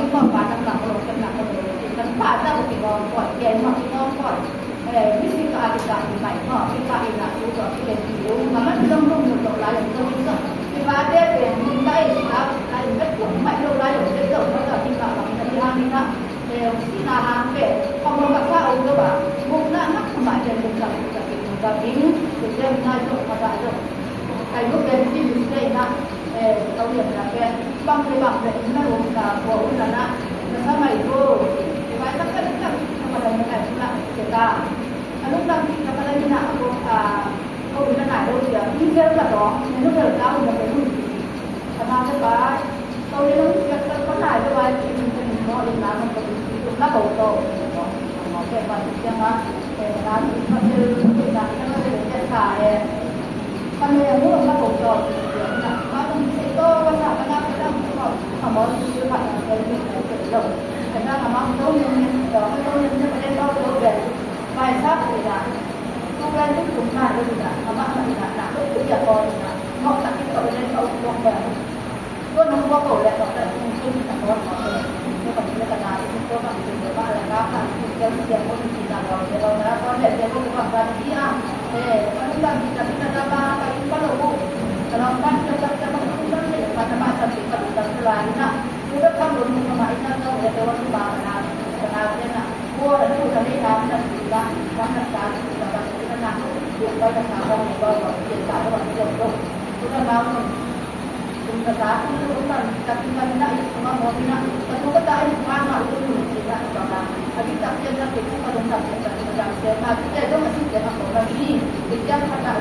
ທີ່ຄວາມຝັນຕ່າງໆ ກໍລົງກັນໜັກກວ່າເດີມ ທີ່ຄັນພາດແລ້ວກໍຊິງອມກ່ອນ ແກ່ນມາຊິງອມກ່ອນ ເອີ ມີສິກຂາອາທິການໃໝ່ເນາະ ທີ່ພະອິນນະສູດອກທີ່ເປັນທີ່ຢູ່ ມັນລະເລີ່ມລົງຢູ່ດອກຫຼາຍຢ່າງເກີດຂຶ້ນເນາະ ທີ່ວ່າແຕ່ເປັນໄດ້ລາວໄດ້ເປັນພວກໃໝ່ລົງຫຼາຍຢ່າງເກີດຂຶ້ນ ມັນກໍທີ່ວ່າມັນທີ່ທາງນີ້ນະ ເອີ ສິນອາຫານແປດ ຄວາມລົງກັບພະອົງກໍວ່າ ມຸກນະ ມັກສະມາເປັນເປັນກັບ ກັບເປັນກັບເປັນ ເປັນເລື່ອງນາຍົກ ພະນາຍົກ ໃຫ້ລູກເປັນທີ່ດີໄດ້ນະ ເອີ ເຂົາຮຽນນະແກ່ ບາງເທື່ອບາງເທື່ອອີກນະ ອົງການພວກອຸນນະນະ ສະໄໝໂບ ທີ່ໄວ້ມັນກໍໄດ້ກັບທຳມະດາໃນໄທພຸ້ນລະ ເສຍຕາ ອະນຸລັກທີ່ທຳມະດານີ້ນະ ພວກ ອາ ພວກອຸນນະນະໂດເຊຍ ມີເຊລກະດອງ ໃນລູກເດີເກົ້າມັນເປັນຮຸ່ນ ຂະໜາດໄຟຟ້າ ໂຕນີ້ມັນເປັນ ເປັນຄົນຫຼາຍ ແຕ່ວ່າທີ່ມັນເປັນເນາະ ເປັນລາວ ມັນກໍເປັນລະບົບໂຕເນາະ ເນາະ ແຕ່ວ່າທີ່ຈະມາ ເປັນລາວ ທີ່ເຂົາເຈົ້າເປັນການ ເຂົາເຈົ້າເປັນແຈກຂາຍ ມັນເປັນເລື່ອງລະບົບໂຕ ວ່າຕ້ອງມີໂຕ ວ່າສາມາດນຳໄປນຳ ສະເພາະ ສະເພາະທີ່ຢູ່ພາຍໃນ ເປັນເລື່ອງ ເປັນເລື່ອງ ແຕ່ຖ້າເອົາມາໂຕໜຶ່ງ ໂຕໜຶ່ງ ຈະໄປເຮັດໂຕ ໂຕແບບ ໄປຊັບນີ້ນະ ທຸກແລງທຸກຂຸມຂາດເລີຍນີ້ນະ ທຳມະນີ້ນະ ໜັກເລີຍ ວິທະຍາກອນນີ້ນະ ເນາະ ນັກກິດກະເວນເຂົາບອກແບບ ສ່ວນຂອງພວກເຂົາແຫຼະ ເຂົາຈະມີຊົນສະທ້ອນຂອງຕົນ ເພື່ອປະຕິບັດຕາມຕົວບັງເກີດວ່າ ອາລະກາ ການເຈົ້າເສຍຄົນທີ່ນຳເອົາແຕ່ເຮົານະ ກໍແລ້ວແຕ່ຜູ້ປະກອບການທີ່ອາ ແຕ່ປະຕິບັດທີ່ຈະພິຈາລະນາໄປປະໂລກ ຕະຫຼອດການເຈົ້າຈະບັນທຶກນັ້ນເປັນປະທຳມະສັນຕິປະຕິບັດສະຫຼາຍນະ ຄືເລື່ອງຄຳລົງມາອີກນັ້ນ ແຕ່ວ່າຄືບາງນາ ນາເນນະ ໂອ້ ອັນນີ້ກໍໄດ້ຖາມນັ້ນຄືວ່າ ການຮັກສາທີ່ຈະບັນທຶກນັ້ນນະ ເປັນໄປຮັກສາຂອງເຮົາ ເປັນສາລະວັດເລື່ອງໂລກ ຄືເລື່ອງລາວ ເປັນພາສາ ຄືເລື່ອງຂອງການຈັດກິນການນະ ສະມາຄົມນະ ກະຕຸກກະຕາ ອັນນີ້ຜ່ານມາ ຄືເລື່ອງນີ້ນະ ອະວິດຕະເປັນນະ ເປັນຜູ້ປະລົງກັບເປັນປະຈຳ ແຕ່ວ່າແຕ່ຕ້ອງມາຊີ້ແຈງຂອງເຮົານີ້ ເປັນແຈ້ງພາສາ